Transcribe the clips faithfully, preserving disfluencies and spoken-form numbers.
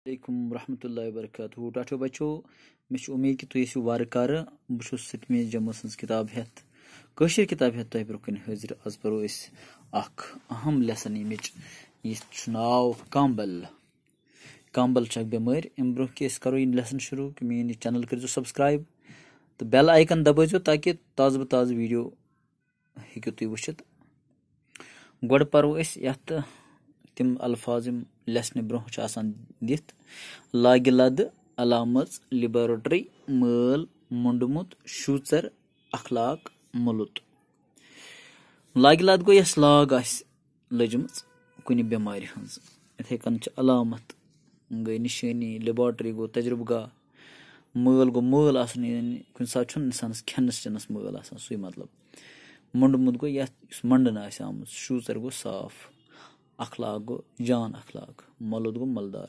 علیکم ورحمۃ اللہ وبرکاتہ۔ ٹاٹھیو بچو، مےٚ چھِ اُمید کہِ تُہۍ ٲسِو وارٕ کارٕ۔ بہٕ چھُس ستمہِ جمٲژ ہٕنٛز کِتاب ہٮ۪تھ، کٲشِر کِتاب ہٮ۪تھ تۄہہِ برٛونٛہہ کَنہِ حٲضِر۔ آز پَرو أسۍ اَکھ اَہَم lesson، ییٚمِچ یہِ چھُ ناو کامبل۔ کامبل چھِ اَکھ بٮ۪مٲرۍ۔ اَمہِ برٛونٛہہ کہِ أسۍ کَرو یہِ lesson شروٗع، کہِ میٛٲنۍ یہِ channel کٔرۍزیو subscribe تہٕ bell icon دبٲیزیو، تاکہِ تازٕ بہٕ تازٕ video ہیٚکِو تُہۍ وٕچھِتھ۔ گۄڈٕ پَرو أسۍ یَتھ تِم الفاظ یِم lesson برٛونٛہہ چھِ آسان دِتھ۔ لاگہِ لَدٕ، علامٕژ، laboratory، مٲل، مۄنٛڈمُت، شوٗژر، اخلاق، مُلُت۔ لاگہِ لَد گوٚو یۄس لاگ آسہِ لٔجمٕژ کُنہِ بٮ۪مارِ ہٕنٛز۔ یِتھَے کٔنۍ چھِ علامت گٔے نِشٲنی، laboratory گوٚو تجرُبہٕ گاہ، مٲل گوٚو مٲل آسُن، یعنی کُنہِ ساتہٕ چھُنہٕ اِنسانَس کھٮ۪نَس چٮ۪نَس مٲل آسان، سُے مطلب۔ مۄنٛڈمُت گوٚو یَتھ یُس مۄنٛڈَن آسہِ آمُت، شوٗژَر گوٚو صاف، اخلاق گوٚو جان اخلاق، مۄلُت گوٚو مۄلدار۔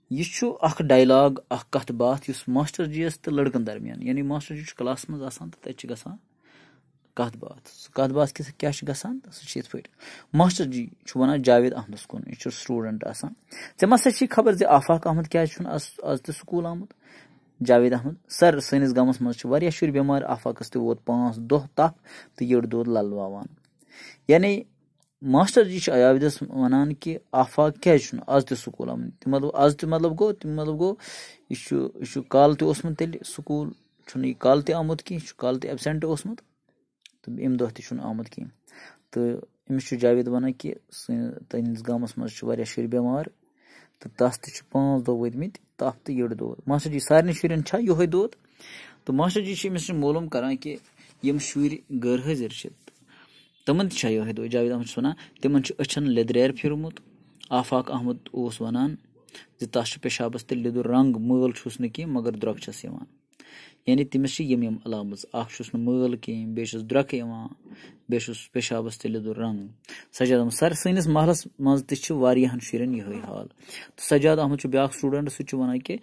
یہِ چھُ اکھ dialogue، اکھ کتھ باتھ، یُس ماسٹر جی یس تہٕ لڑکن درمیان، یعنی ماسٹر جی چھُ کلاسس منٛز آسان تہٕ تتہِ چھِ گژھان کتھ باتھ۔ سُہ کتھ باتھ کِس-، کیٛاہ چھِ گژھان؟ سُہ چھِ یِتھ پٲٹھۍ، ماسٹر جی چھُ ونان جاوید احمدس کُن، یہِ چھُ student آسان، "ژےٚ ما سا چھی خبر زِ آفاق احمد کیٛازِ چھُنہٕ از، از تہِ سکوٗل آمُت؟" جاوید احمد: "سر، سٲنِس گامس منٛز چھِ واریاہ شُرۍ بٮ۪مار، آفاقس تہِ ووت پانٛژھ دۄہ تپھ تہٕ یٔڈ دود للواوان۔" یعنی ماسٹر جی چھُ جاویدس ونان کہِ آفاق کیٛازِ چھُنہٕ از تہِ سکوٗل آمُت؟ تہِ مطلب، از تہِ مطلب گوٚو، تہِ مطلب گوٚو، یہِ چھُ، یہِ چھُ کالہٕ تہِ اوسمُت تیٚلہِ سکوٗل، چھُنہٕ یہِ کالہٕ تہِ آمُت کینٛہہ، یہِ چھُ کالہٕ تہِ absent اوسمُت، تہٕ اَمہِ دۄہ تہِ چھُنہٕ آمُت کینٛہہ۔ تہٕ أمِس چھُ جاوید ونان کہِ سٲنۍ، تُہٕنٛدِس گامس منٛز چھِ واریاہ شُرۍ بٮ۪مار، تہٕ تس تہِ چھِ پانٛژھ دۄہ وٲتمٕتۍ، تپھ تہٕ یٔڈ دود۔ ماسٹر جی، سارنٕے شُرٮ۪ن چھا یِہوٚے دود؟ تہٕ ماسٹر جی چھِ أمِس نِش معلوٗم کران کہِ یِم شُرۍ غٲر حٲضِر چھِ، تِمن تہِ چھا یِہوٚے دود؟ جاوید احمد چھُس ونان، تِمن چھُ أچھن لیٚدریر پھیوٗرمُت۔ آفاق احمد اوس ونان زِ تس چھُ پیشابس تہِ لیٚدُر رنگ، مٲل چھُس نہٕ کینٛہہ، مگر درۄکھ چھس یِوان۔ یعنی تٔمِس چھِ یِم یِم علامژٕ، اکھ چھُس نہٕ مٲل کینٛہہ، بیٚیہِ چھُس درۄکہٕ یِوان، بیٚیہِ چھُس پیشابس تہِ لیٚدُر رنگ۔ سجاد احمد: سر، سٲنِس محلس منٛز تہِ چھِ واریاہن شُرٮ۪ن یِہوٚے حال۔ تہٕ سجاد احمد چھُ بیٛاکھ student، سُہ تہِ چھُ ونان کہِ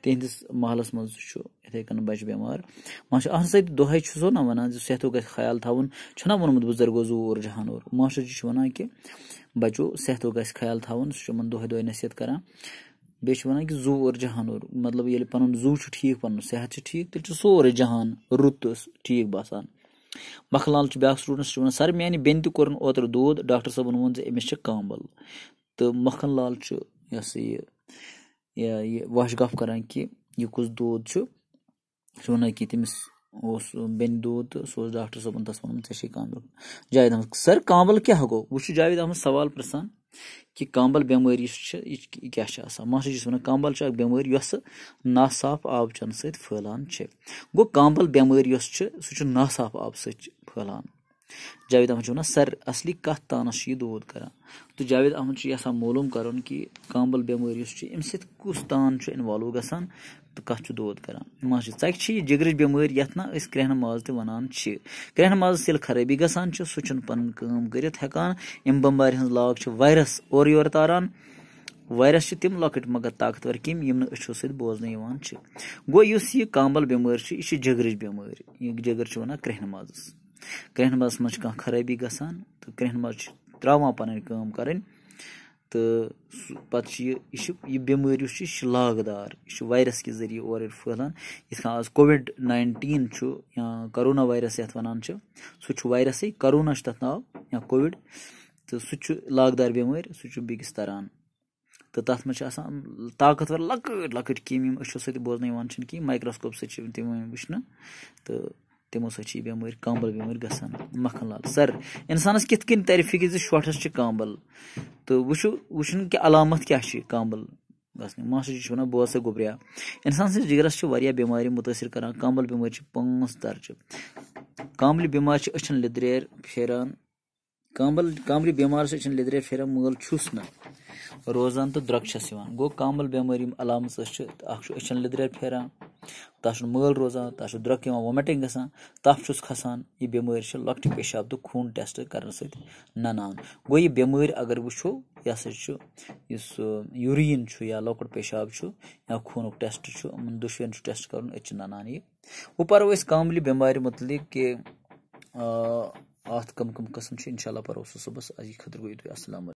تِہنٛدِس محلس منٛز تہِ چھُ یِتھَے کٔنۍ بچہِ بٮ۪مار۔ ماشاء، اَہن سا، تہِ دۄہَے چھُسو نہ وَنان زِ صحتُک گژھِ خیال تھاوُن، چھُنہ ووٚنمُت بُزرگو زوٗر جہانور؟ ماشٹر جی چھُ وَنان کہِ بَچو، صحتُک گژھِ خیال تھاوُن، سُہ چھُ یِمَن دۄہَے دۄہَے نصیحت کران۔ بیٚیہِ چھُ وَنان کہِ زوٗر جہانور، مطلب، ییٚلہِ پَنُن زُو چھُ ٹھیٖک، پَنُن صحت چھُ ٹھیٖک، تیٚلہِ چھُ سورُے جہان رُت تہٕ ٹھیٖک باسان۔ مَکھَن لال چھُ بیٛاکھ student، سُہ چھُ وَنان، سر، میٛانہِ بیٚنہِ تہِ کوٚرُن اوترٕ دود، ڈاکٹر صٲبَن ووٚن زِ أمِس چھِ کامبَل۔ تہٕ مَکھَن لال چھُ، یہِ ہسا یہِ، یہِ، یہِ وَش گَف کران کہِ یہِ کُس دود چھُ۔ سُہ وَنان کہِ تٔمِس اوس بیٚنہِ دود تہٕ سُہ اوس ڈاکٹر صٲبَن تَس ووٚنمُت، "ژےٚ چھے کامبَل۔" جاوید احمد، "سر، کامبَل کیٛاہ گوٚو؟" وۄنۍ چھُ جاوید احمد سوال پرٛژھان کہِ کامبَل بٮ۪مٲرۍ یُس چھِ، یہِ چھِ، یہِ کیٛاہ چھِ آسان؟ ماسٹر جی چھُس وَنان، کامبَل چھِ اَکھ بٮ۪مٲرۍ یۄسہٕ ناصاف آب چٮ۪نہٕ سۭتۍ پھٔہلان چھِ۔ گوٚو، کامبَل بٮ۪مٲرۍ یۄس چھِ، سُہ چھُ ناصاف آب سۭتۍ چھِ پھٔہلان۔ جاوید احمد چھُ وَنان، "سر، اصلی کَتھ تانَس چھُ یہِ دود کران؟" تہٕ جاوید احمد چھُ یَژھان معلوٗم کَرُن کہِ کامبَل بٮ۪مٲرۍ یۄس چھِ، اَمہِ سۭتۍ کُس تان چھُ involve گژھان تہٕ کَتھ چھُ دود کران۔ ماسٹر جی، ژَکہِ چھِ یہِ جِگرٕچ بٮ۪مٲرۍ، یَتھ نہ أسۍ کرٛٮ۪ہنہٕ مازٕ تہِ وَنان چھِ۔ کرٛٮ۪ہنہٕ مازَس ییٚلہِ خرٲبی گژھان چھِ، سُہ چھُنہٕ پَنٕنۍ کٲم کٔرِتھ ہٮ۪کان۔ اَمہِ بٮ۪مارِ ہٕنٛز لاگ چھِ virus اورٕ یورٕ تاران۔ Virus چھِ تِم لۄکٕٹۍ مگر طاقتور کیٚمۍ، یِم نہٕ أچھو سۭتۍ بوزنہٕ یِوان چھِ۔ گوٚو، یُس یہِ کامبَل بٮ۪مٲرۍ چھِ، یہِ چھِ جِگرٕچ بٮ۪مٲرۍ۔ یہِ جِگر چھِ وَنان کرٛٮ۪ہنہٕ مازَس۔ کرٛٮ۪ہنہٕ مازَس منٛز چھِ کانٛہہ خرٲبی گژھان تہٕ کرٛٮ۪ہنہٕ ماز چھِ ترٛاوان پَنٕنۍ کٲم کَرٕنۍ۔ تہٕ سُہ، پَتہٕ چھِ یہِ، یہِ چھِ، یہِ بٮ۪مٲرۍ یُس چھِ، یہِ چھِ لاگہٕ دار، یہِ چھِ virus کہِ ذٔریعہٕ اورٕ یورٕ پھٔہلان۔ یِتھ کٔنۍ آز COVID nineteen چھُ یا corona virus یَتھ وَنان چھِ، سُہ چھُ virusٕے، corona چھُ تَتھ ناو یا COVID، تہٕ سُہ تہِ چھُ لاگہٕ دار بٮ۪مٲرۍ، سُہ چھُ بیٚکِس تَران۔ تہٕ تَتھ منٛز چھِ آسان طاقتور لۄکٕٹۍ لۄکٕٹۍ کیٚمۍ، یِم أچھو سۭتۍ بوزنہٕ یِوان چھِنہٕ کِہیٖنۍ، microscope سۭتۍ چھِ یِوان تِم یِوان وٕچھنہٕ۔ تہٕ تِمو سۭتۍ چھِ یہِ بٮ۪مٲرۍ، کامبَل بٮ۪مٲرۍ گژھان۔ مَکھَن لال، سر، اِنسانَس کِتھ کٔنۍ تَرِ فِکرِ زِ شوٹھَس چھِ کامبَل؟ تہٕ وٕچھِو، وٕچھُن کہِ علامت کیٛاہ چھِ کامبَل گژھنٕکۍ۔ ماسٹر جی چھِ وَنان، بوز سا گوٚبریا، اِنسان سٕنٛدِس جِگرَس چھِ واریاہ بٮ۪مارِ مُتٲثِر کران۔ کامبَل بٮ۪مٲرۍ چھِ پانٛژھ درجہٕ۔ کامبلہِ بٮ۪مارِ چھِ أچھَن لیٚدریر پھیران۔ کامبل، کامبلہِ بٮ۪مارِ سۭتۍ چھِنہٕ لیٚدرِ پھیران، مٲل چھُس نہٕ روزان تہٕ درۄکھ چھَس یِوان۔ گوٚو، کامبل بٮ۪مٲرۍ یِم علامژٕ چھِ، اَکھ چھُ أچھَن لیٚدرِ پھیران، تَتھ چھُنہٕ مٲل روزان، تَتھ چھُ درۄکھ یِوان، vomiting گژھان، تَپھ چھُس کھسان۔ یہِ بٮ۪مٲرۍ چھِ لۄکٹہِ پیشاب تہٕ خوٗن test کرنہٕ سۭتۍ نَنان۔ گوٚو، یہِ بٮ۪مٲرۍ اگر وٕچھو، یہِ ہسا چھُ، یُس، اۭں، urine چھُ یا لۄکُٹ پیشاب چھُ یا خوٗنُک test چھُ، یِمَن دۄشوٕنۍ چھُ test کَرُن، أتۍ چھِ نَنان یہِ۔ وۄنۍ پَرو أسۍ کامبلہِ بٮ۪مارِ مُتعلِق کہِ، آ، اَتھ کَم کَم قٕسٕم چھِ، اِنشاء اللہ پَرو سُہ صُبحَس۔ اَزِکہِ خٲطرٕ گوٚو یُتُے۔ السلام علیکم۔